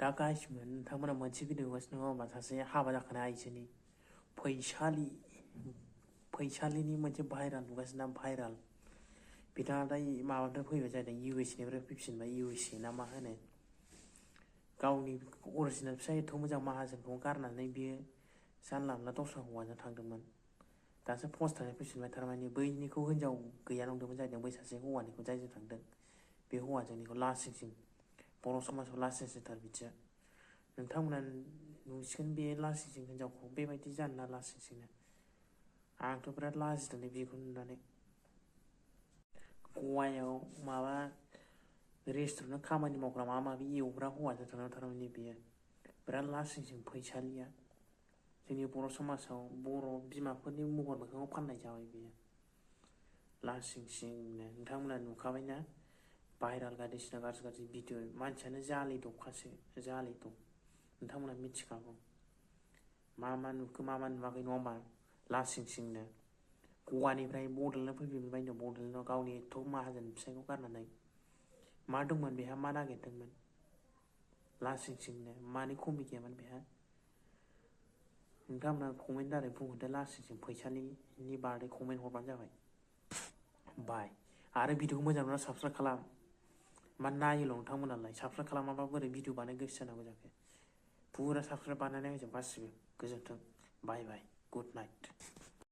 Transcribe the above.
दा गासिमोन नोंथांमोना मोनसे भिडिअ नुगासिनो दङ होमबा सासे हाबा जाखानाय आइजोनि फैसालिनि मोनसे भाइराल नुगासिनो भाइराल बिथाङा दा माबानिफ्राय फैबाय जादों इउएसनिफ्राय फैफिनबाय इउएसए ना मा होनो गावनि अरिजिनेल फिसा एथ' मोजां माहाजोनखौ गारनानै बियो जानला मोनला दस्रा हौवाजों थांदोंमोन दासो पस्टआनो फैफिनबाय थारमाने बैनिखौ हिनजाव गैया नंदोंमोन जाहैदों बै सासे हौवानिखौ जायजों थांदों बे हौवाजोंनिखौ लासिंसिं बर' समाजाव लासिंसिंथार बिदिया नोंथांमोना नुसिगोन बे लासिंसिं हिनजावखौ बेबायदि जानो ना लासिंसिंनो आंथ' बिराद लाजिदोंलै बेखौ नुनानै गवायाव माबा रेस्टुरेन्टाव खामानि मावग्रा माबा माबि एवग्रा हौवाजों थांनानै थारमाने बियो बिराद लासिंसिं फैसालिया जोंनि बर' समाजाव बर' बिमाफोरनि महर मोखाङाव फाननाय जाबाय बियो लासिंसिंनो नोंथांमोना नुखाबायना भाइराल बायदिसिना गाज्रि भिडिअ मानसियानो जालिदबखासो जालिदब नोंथांमोना मिथिखागौ मा नुखो मा नुवाखै नङा होमबा लासिंसिंनो गवानिफ्राय बड'लेण्डआव फैफिनबाय नो बड'लेण्डआव गावनि एथ' माहाजोन फिसायखौ गारनानै मा दंमोन बेहा मा नागिरदोंमोन लासिंसिंनो मानि खमि गैयामोन बेहा नोंथांमोना कमेन्ट दारै बुंहरदो लासिंसिं फैसालिनि बागै कमेन्ट हरबानो जाबाय बाय आरो भिडिअखौ मोजां मोनबा साबस्क्राइब खालाम मा नायोल' नोंथांमोनालाय साबस्क्राइब खालामाबा बोरै भिडिअ बानाय गोसो जानांगौ जाखो फुरा साबस्क्राइब बानायना होजोब गासिबो गोजोन्थों बाय बाय गुड नाइट